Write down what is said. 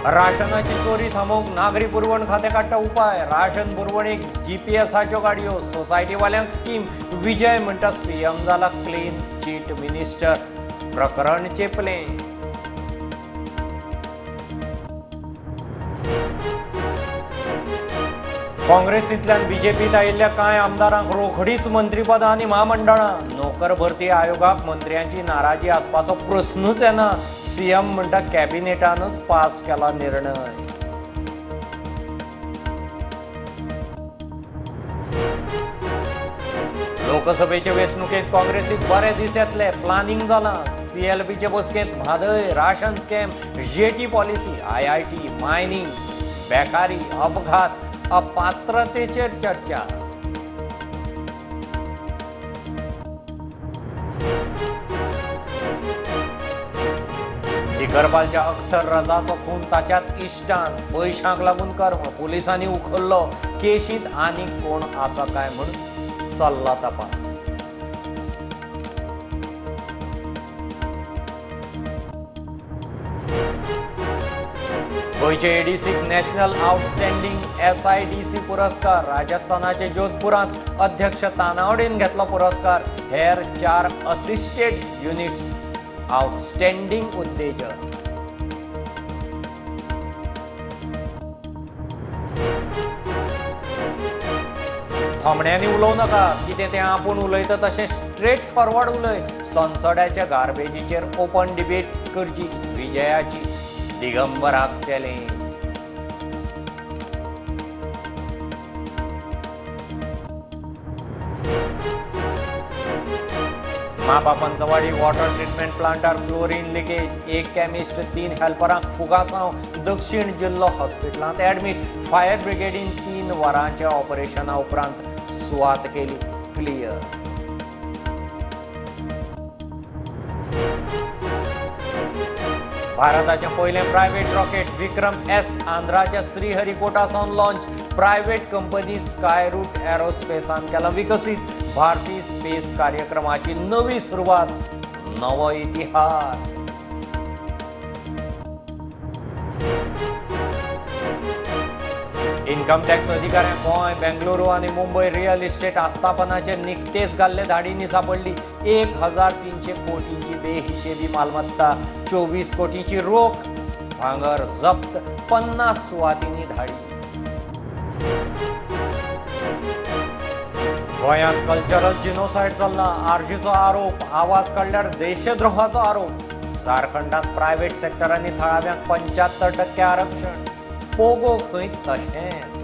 राशनाची चोरी थांबोवंक नागरी पुरवण खातें काडटा उपाय. राशन पुरवणेक जीपीएसाच्यो गाडयो, सोसायटीवाल्यांक स्कीम. विजय म्हणटा सीएम जाला क्लीन चीट मिनिस्टर, प्रकरण चेपलें. काँग्रेसींतल्यान बीजेपीत आयिल्ल्या कांय आमदारांक रोखडीच मंत्रीपदां आनी म्हामंडळां. नोकर भरती आयोगाक मंत्र्यांची नाराजी आसपाचो प्रस्नूच येना. सीएम म्हणटा कॅबिनेटानूच पास केला निर्णय. लोकसभेचे वेंचणुकेंत काँग्रेसीक बरे दीस येतले, प्लानिंग जालां. सीएलपीचे बसकेंत Mhadei, ration scam, jetty policy, IIT, mining, बेकारी, अपघात, अपात्रतेचेर चर्चा. दिगरपालच्या अख्तर रजाचो खून ताच्यात इश्टान, पयशांक लागून कर्म, पुलिसांनी उखल्लो. केशींत आनीक कोण आसा काय म्हूण चल्ला तपास. गोंयचे एडीसीक नॅशनल आउटस्टँडिंग एसआयडीसी पुरस्कार. राजस्थानाचे जोधपुरांत अध्यक्ष तानावडेन घेतलो पुरस्कार. हेर 4 असिस्टेड युनिट्स आउटस्टँडिंग उद्देजक. थोमण्यांनी उलोवं नाका, कितें तें आपूण उलयता तशें स्ट्रेट फॉरवर्ड उलय. संसदाच्या गार्बेजीचेर ओपन डिबेट करची विजयाची, दिगंबराक चॅलेंज. मापा पंचवाडी वॉटर ट्रिटमेंट प्लांटार क्लोरीन लिकेज, 1 केमिस्ट 3 हेल्परांक फुगासांव. दक्षिण जिल्लो हॉस्पिटलांत ॲडमीट. फायर ब्रिगेडीन 3 वरांच्या ऑपरेशना उपरांत सुवात केली क्लियर. भारताचें पयलें प्रायव्हेट रॉकेट विक्रम एस आंध्राच्या श्रीहरिकोटा सावन लॉन्च. प्रायव्हेट कंपनी स्कायरूट एरोस्पेसान केला विकसीत. भारतीय स्पेस कार्यक्रमाची नवी सुरवात, नवो इतिहास. इन्कम टॅक्स अधिकाऱ्यांक गोंय, बेंगलुरू आनी मुंबय रियल इस्टेट आस्थापनाचेर निकतेच घाल्ले धाडींनी सापडली 1300 कोटींची बेहिशेबी मालमत्ता, 24 कोटींची रोख, भांगर जप्त, 50 सुवातींनी धाडी. गोंयांत कल्चरल जिनोसायड चल्ला, आरजीचो आरोप, आवाज काडल्यार देशद्रोहाचो आरोप. झारखंडांत प्रायव्हेट सेक्टरांनी थळाव्यांक 75% आरक्षण. पोगो खंय तशेंच.